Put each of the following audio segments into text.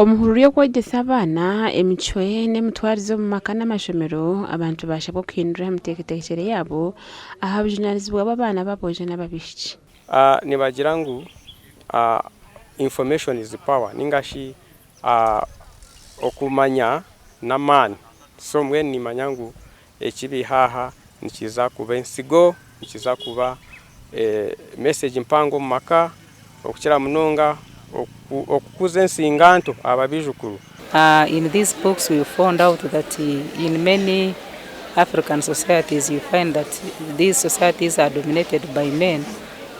Omu hururu y'okwegyesa abaana emicwe n'emitwarize omu maka n'amashomero, abantu baashabwa kuhindura aha miteekateekyere yaabo aha bujunaanizibwa bw'abaana b'aboojo n'abaishiki. Nibagira ngu information is power ninga shi okumanya n'amaani so mbwenu nimanya ngu ekiri aha nikiza kuba ensigo, nikiza kuba message mpango omu maka okukira munonga okukuza ensinganto aha baijukuru. In these books we found out that in many African societies you find that these societies are dominated by men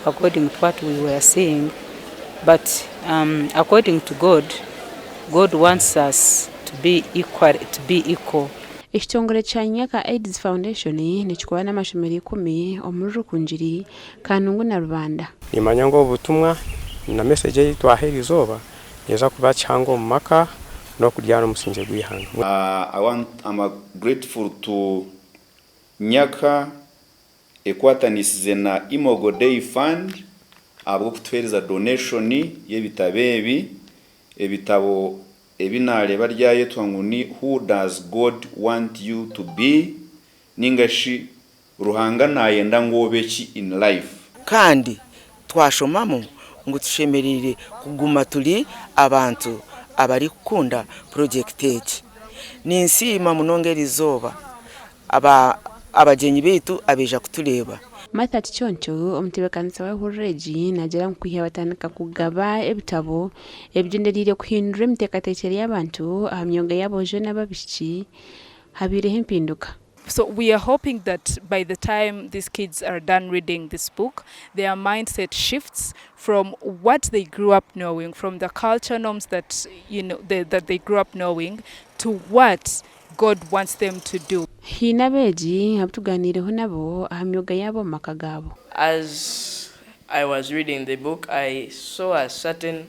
according to what we were seeing but according to God, God wants us to be equal, to be equal. Ekitongore kya Nyaka AIDS Foundation nikikora n'amashomero ikumi omuri Rukungiri, Kanungu na Rubanda. Nimanya ngu obu butumwa na message ei twaha erizooba neeza kuba kihango omu maka n'okuryara omusingye gw'eihanga. I want am grateful to Nyaka ekwatanisize na Imogo Day Fund ahabw'okutuheereza donation y'ebitabo ebi. Ebitabo ebi naareeba ryayetwa ngu ni Who Does God Want You to Be? Ninga shi Ruhanga naayenda ngu obe ki in life? Kandi twashomamu ngu tushemereire kuguma turi abantu abarikukunda purojekiti egi. Ninsiima munonga erizooba abagyenyi baitu abaija kutureeba. Martha Kiconco, omutebeekanisa w'ehururu egi naagira ngu kwiha batandika kugaba ebitabo ebigyendereire kuhindura emiteekateekyere y'abantu aha myooga y'aboojo n'abaishiki, habaireho empinduka. So we are hoping that by the time these kids are done reading this book, their mindset shifts from what they grew up knowing, from the culture norms that, you know, they, that they grew up knowing to what God wants them to do. Haine abeegi abu tugaaniireho nabo aha myoga yaabo omu maka gaabo. As I was reading the book, I saw a certain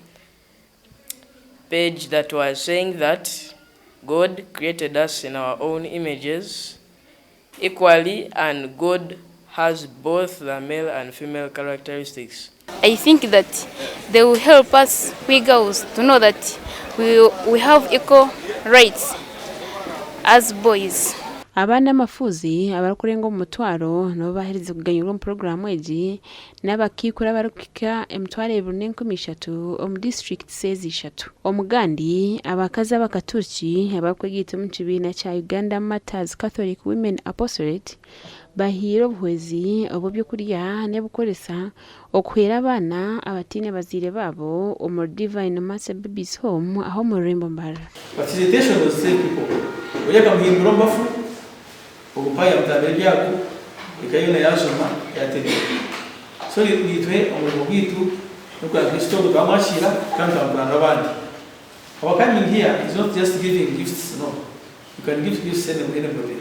page that was saying that God created us in our own images equally and God has both the male and female characteristics. I think that they will help us we girls to know that we, we have equal rights as boys. Abaana amafuuzi abarikurenga omu mutwaro nibo baaherize kuganyirwa omu puroguraamu egi n'abakaikuru abarikuhika 2300 omu disiturikiti ezi ishatu. Omugandi, abakazi Abakaturiki abarikwegaita omu kibiina kya Uganda Martyrs Catholic Women Apostolate bahaire obuhwezi obw'ebyokurya n'ebikoresa okuhwera abaana abataine bazaire baabo omuri Divine Mercy Babies Home aha omu rurembo Mbarara. Facilitation was save people ori akamuhindura omu bafu ogu mpaha yamutambira ebyago eka yoona yajuma yatereera so nitwe omurimo gwaitu n'okwa Kristo ogwo twamwakiira kandi twamutwarira abandi our coming here is not just giving gifts no you can give gifts anybody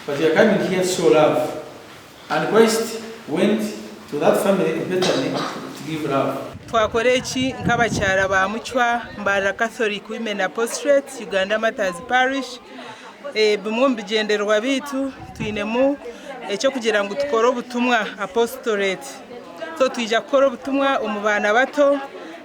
but we are coming here to show love and Christ went to that family in Bethany to give love. Twakora eki nk'abakyara ba Mucwa, Mbarara Catholic Women Apostolate, Uganda Martyrs Parish. Bimwe omu bigyendererwa byaitu twinemu eky'okugira ngu tukore obutumwa, Apostolate. So twija kukora obutumwa omu baana bato,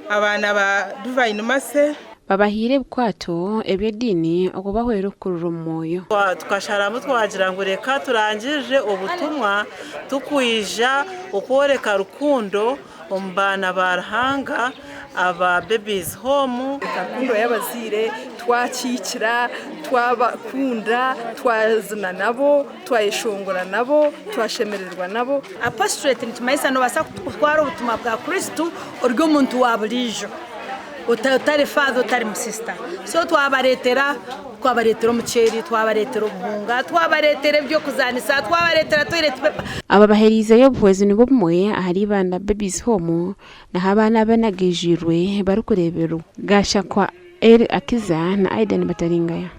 abaana ba Divine Mercy. Babahaire ebikwato eby'ediini okubahwera okukurira omu mwoyo. Tukasharamu twagira ngu reka turangirire obutumwa tukwija okworeka rukundo omu baana ba Ruhanga aba Babies Home. Rukundo y'abazaire twakiikira, twabakunda, twazina nabo, twayeshongora nabo, twashemererwa nabo. Apostolate nikimanyisa nobaasa kutwara obutumwa bwa Kristo ori omuntu wa buriijo otari father otari musisita so twabareetera twabareetera omuceeri twabareetera obuhunga twabareetera eby'okuzaanisa twabareetera toilet paper. Aba baheereizeyo obuhwezi nibwo bumwe ahari Ibanda Babies Home nahu abaana abanagaijwirwe barikureeberwa. Gashakwa Eli Akiza na Aidan Bataringaya.